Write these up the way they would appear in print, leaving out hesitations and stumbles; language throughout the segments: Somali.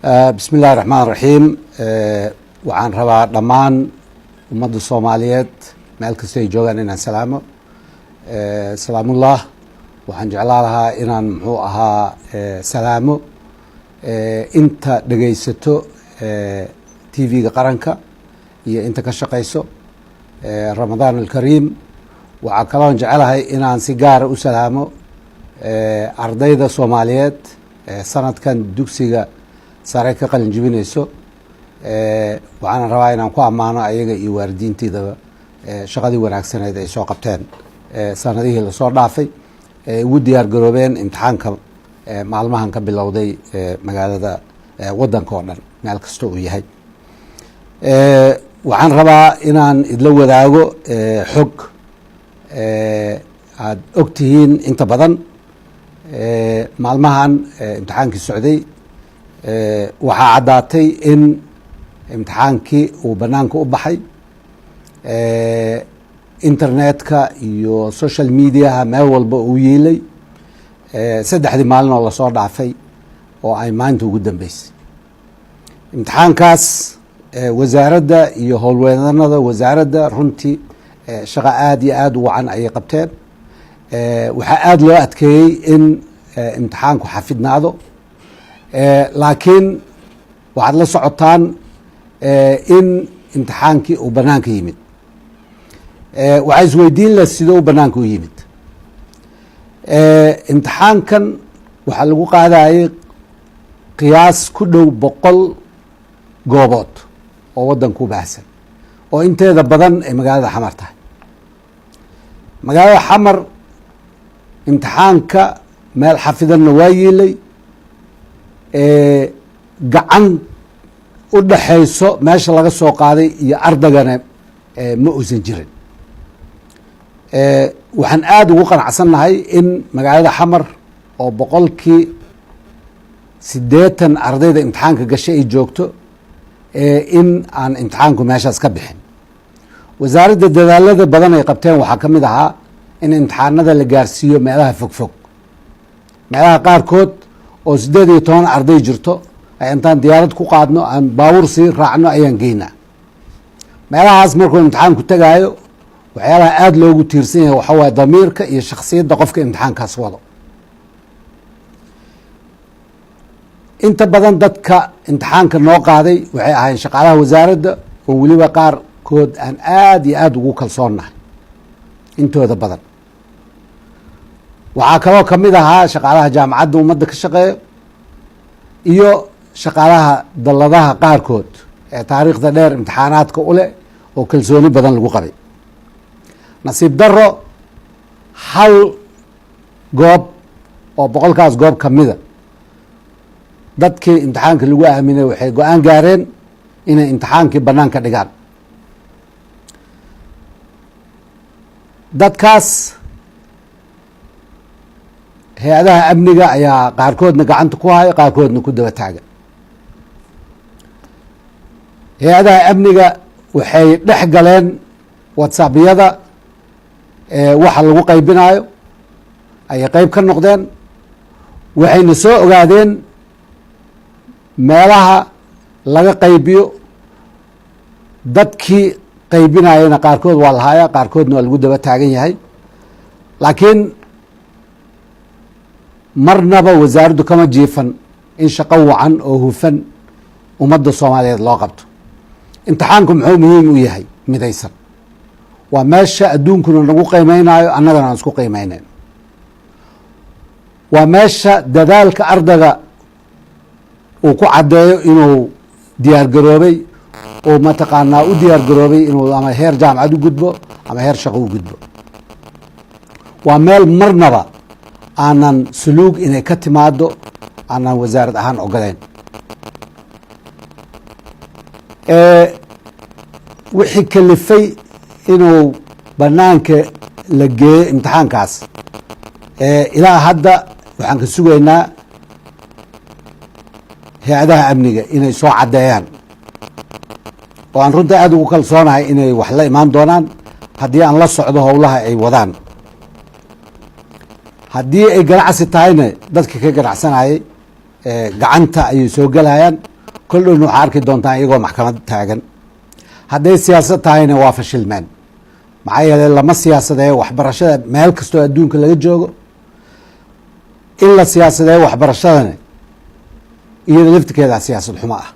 Bismi illahi raxmaan raxiim. Waxaan rabaa dhammaan ummadda Soomaaliyeed meel kasta ay joogaan inaan salaamo. Salaamullah. Waxaan jeclaa lahaa inaan, muxuu ahaa, salaamo inta dhegaysato TV-ga qaranka iyo inta ka shaqayso. Ramadaan alkariim. Waxaa kaloon jecelahay inaan si gaara u salaamo ardayda Soomaaliyeed sanadkan dugsiga sare ka qalin jibinayso. Waxaana rabaa inaan ku ammaano ayaga iyo waalidiintiidaba shaqadii wanaagsaneed ay soo qabteen sanadihii lasoo dhaafay, ay ugu diyaar garoobeen imtixaanka maalmahan ka bilowday magaalada, wadanka oo dhan meel kasta uu yahay. Waxaan rabaa inaan idla wadaago xog aada og tihiin inta badan. Maalmahan imtixaankii socday, waxaa caddaatay in imtixaankii uu banaanka u baxay, internetka iyo social mediaha meel walba uu yiilay 3dii maalin oo lasoo dhaafay oo ay maanta ugu dambeysay. Imtixaankaas wasaaradda iyo howlweedanada wasaaradda runtii shaqo aada iyo aada u wacan ayay qabteen. Waxaa aada loo adkeeyey in imtixaanku xafidnaado, laakiin waxaad la socotaan in imtixaankii uu banaanka yimid. Waxaa isweydiin leh sidoo u banaanka u yimid. Imtixaankan waxaa lagu qaadayay qiyaas ku dhow 100 goobood oo waddanka u baahsan, oo inteeda badan ay magaalada Xamar tahay. Magaalada Xamar imtixaanka meel xafidanna waa yiilay, gacan u dhaxayso meesha laga soo qaaday iyo ardagana ma uusan jirin. Waxaan aada ugu qanacsannahay in magaalada Xamar oo 80% ardayda imtixaanka gashay ay joogto in aan imtixaanku meeshaas ka bixin. Wasaaradda dadaalada badan ay qabteen waxaa ka mid ahaa in imtixaanada la gaarsiiyo meelaha fogfog. Meelaha qaarkood oo 18 arday jirto ay intaan diyaarad ku qaadno, aan baabuur sii raacno, ayaan geynaa meelahaas. Markuu imtixaanku tegaayo, waxyaalaha aada loogu tiirsan yahay waxaa waye damiirka iyo shakhsiyadda qofka imtixaankaas wado. Inta badan dadka imtixaanka noo qaaday waxay ahayn shaqaalaha wasaaradda, oo weliba qaarkood aan aada iyo aada ugu kalsoonnahay intooda badan. Waxaa kaloo kamid ahaa shaqaalaha Jaamacadda Ummadda ka shaqeeyo iyo shaqaalaha dalladaha qaarkood ee taariikhda dheer imtixaanaadka u leh oo kalsooni badan lagu qabay. Nasiib daro, hal goob oo 100kaas goob kamida dadkii imtixaanka lagu aaminay waxay go-aan gaareen inay imtixaankii banaanka dhigaan. Dadkaas hay-adaha amniga ayaa qaarkoodna gacanta ku haya, qaarkoodna ku daba taaga. Hay-adaha amniga waxay dhex galeen WhatsAppyada waxa lagu qaybinayo ayay qeyb ka noqdeen, waxayna soo ogaadeen meelaha laga qaybiyo. Dadkii qaybinayana qaarkood waa lahaaya, qaarkoodna waa lagu daba taagan yahay. Laakiin marnaba wasaaraddu kama jiifan in shaqo wacan oo hufan ummadda Soomaaliyeed loo qabto. Imtixaanku muxuu muhiim u yahay? Midaysan waa meesha adduunkuna nagu qiimeynaayo, annagana aan isku qiimeynayn. Waa meesha dadaalka ardayga uu ku caddeeyo inuu diyaar garoobay oo mataqaanaa u diyaar garoobay inuu ama heer jaamacad u gudbo ama heer shaqo u gudbo. Waa meel marnaba aanan suluug inay ka timaado aanan wasaarad ahaan ogoleyn. Wixii kalifay inuu banaanka la geeyo imtixaankaas, ilaa hadda waxaan ka sugaynaa hay-adaha amniga inay soo caddeeyaan, oo aan runta aada ugu kalsoonahay inay wax la imaan doonaan haddii aan la socdo howlaha ay wadaan. Haddii ay ganacsi tahayna, dadka ka ganacsanayay gacanta ayay soo gelayaan. Kol dhowna waxaa arki doontaan iyagoo maxkamad taagan. Hadday siyaasad tahayna waa fashilmeen, maxaa yeeley lama siyaasadeeyo waxbarashada. Meel kastoo adduunka laga joogo in la siyaasadeeyo waxbarashadana iyada laftirkeedaa siyaasad xumo ah.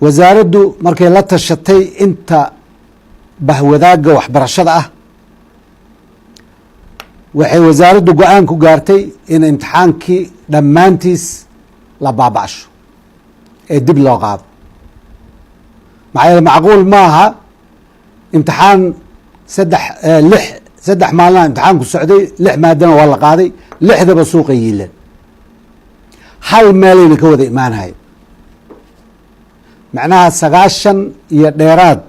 Wasaaraddu markay la tashatay inta bahwadaagga waxbarashada ah, waxay wasaaraddu go-aan ku gaartay in imtixaankii dhammaantiis la baaba'sho ee dib loo qaado, maxaa yeele macquul maaha imtixaan saddex lix 3 maalina imtixaanku socday, lix maadana waa la qaaday, lixdaba suuqay yiileen, hal meelayna ka wada imaanhayo. Macnaha 90 iyo dheeraad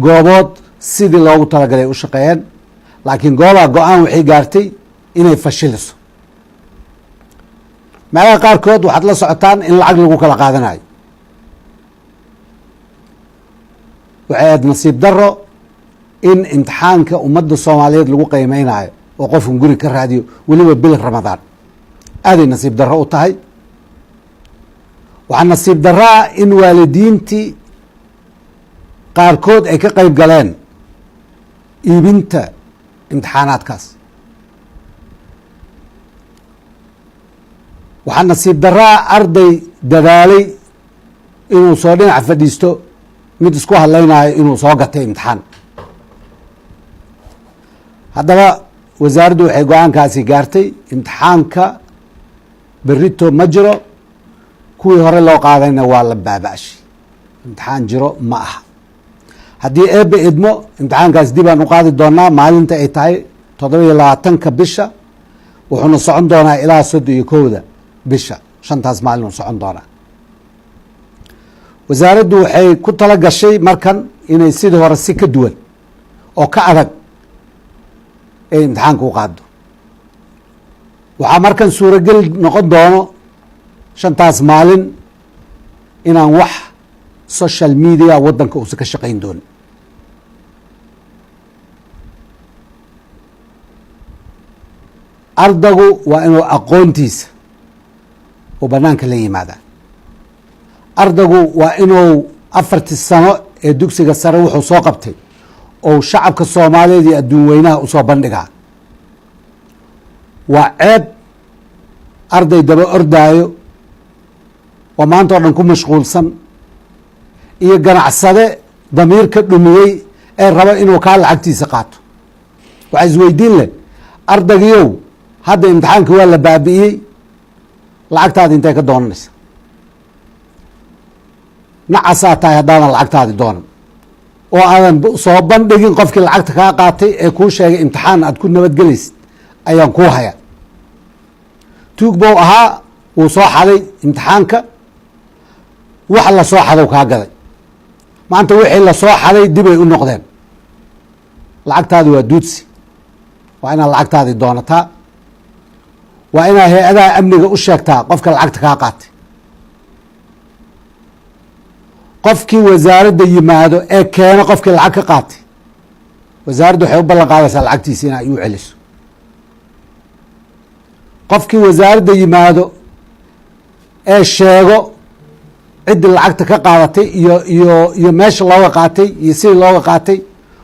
goobood sidii loogu talagalay u shaqeeyeen, laakiin goobaa go-aan waxay gaartay inay fashiliso. Meelaha qaarkood waxaad la socotaan in lacag lagu kala qaadanayo. Waxay aad nasiib daro in imtixaanka ummadda Soomaaliyeed lagu qiimeynayo oo qofkan guri ka raadiyo, weliba bil Ramadaan. Aaday nasiib darro u tahay. Waxaa nasiib daraa in waalidiintii qaarkood ay ka qeyb galeen iibinta imtixaanaadkaas. Waxaa nasiib daraa arday dadaalay inuu soo dhinac fadhiisto mid isku hadlaynayo inuu soo gatay imtixaan. Haddaba wasaaraddu waxay go-aankaasi gaartay imtixaanka berito ma jiro, kuwii hore loo qaadayna waa la baaba'shay, imtixaan jiro ma aha. Haddii Eebbe idmo, imtixaankaas dib aan u qaadi doonaa maalinta ay tahay 27-ka bisha, wuxuuna socon doonaa ilaa 31-da bisha, 5taas maalin uu socon doonaa. Wasaaraddu waxay ku tala gashay markan inay sidii hore si ka duwan oo ka adag ay imtixaanka u qaado. Waxaa markan suurogel noqon doono 5taas maalin inaan wax social media waddanka uusan ka shaqayn doonin. Ardagu waa inuu aqoontiisa uu banaanka la yimaadaa. Ardagu waa inuu 4tii sano ee dugsiga sare wuxuu soo qabtay oo shacabka Soomaaliyeed iyo adduun weynaha usoo bandhigaa. Waa ceeb arday daba ordaayo oo maanta oo dhan ku mashquulsan iyo ganacsade damiir ka dhumiyey ee raba inuu kaa lacagtiisa qaato. Waxaa isweydiin leh, ardaygiiow hadda imtixaanka waa la baabi'iyey, lacagtaadi intay ka doonanaysa? Nacasaa tahay haddaadan lacagtaadi doonan oo aadan soo bandhigin qofkii lacagta kaa qaatay ee kuu sheegay imtixaan aad ku nabadgelaysid ayaan kuu haya. Tuug bou ahaa, wuu soo xaday imtixaanka, wax la soo xadow kaa gaday. Maanta wixii lasoo xaday dibay u noqdeen. Lacagtaadi waa duudsi, waa inaad lacagtaadi doonataa, waa inaad hay-adaha amniga u sheegtaa qofka lacagta kaa qaatay. Qofkii wasaaradda yimaado ee keeno qofkii lacag ka qaatay, wasaaraddu waxay u ballan qaadaysaa lacagtiisa in ay u celiso. Qofkii wasaaradda yimaado ee sheego ciddii lacagta ka qaadatay iyo meesha looga qaatay iyo sidii looga qaatay,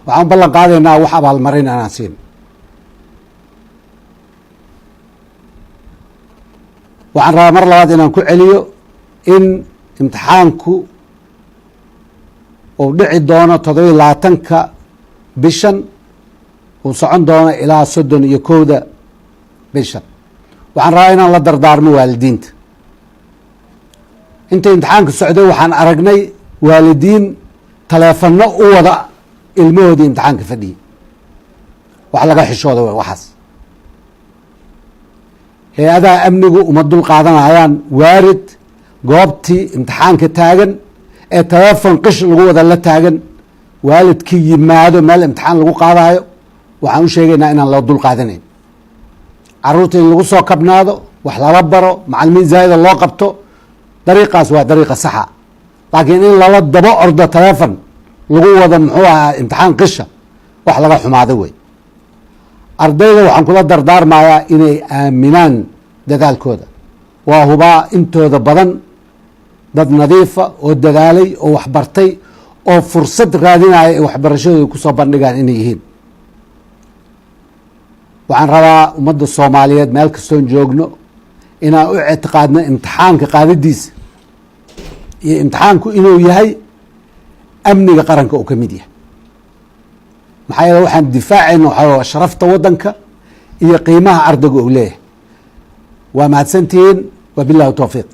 waxaan u ballan qaadaynaa wax abaalmarin inaan siino. Waxaan rabaa mar labaad inaan ku celiyo in imtixaanku uu dhici doono 27-ka bishan, uu socon doono ilaa 31-da bishan. Waxaan rabaa inaan la dardaarmo waalidiinta. Inta imtixaanka socday waxaan aragnay waalidiin taleefano u wada ilmahoodii imtixaanka fadhiyey. Wax laga xishooda w waxaas. Hay-adaha amnigu uma dul qaadanayaan waarid goobtii imtixaanka taagan ee taleefon qish lagu wada la taagan. Waalidkii yimaado meel imtixaan lagu qaadayo, waxaan u sheegaynaa inaan loo dul qaadanayn. Caruurta in lagu soo kabnaado, wax lala baro, macalimiin zaa'ida loo qabto, dariiqaas waa dariiqa saxa. Laakiin in lala daba ordo taleefon lagu wado muxuu ahaa imtixaan qisha, wax laga xumaado wey. Ardayda waxaan kula dardaarmayaa inay aaminaan dadaalkooda. Waa hubaa intooda badan dad nadiifa oo dadaalay oo waxbartay oo fursad raadinaya ay waxbarashadooda kusoo bandhigaan inay yihiin. Waxaan rabaa ummadda Soomaaliyeed meel kastoon joogno inaan u ictiqaadno imtixaanka qaadadiisa iyo imtixaanku inuu yahay amniga qaranka uu ka mid yahay. Maxaa yeele, waxaan difaacayna waxaa waa sharafta waddanka iyo qiimaha ardayga uu leeyahay. Waa mahadsantihiin. Wabillahi towfiiq.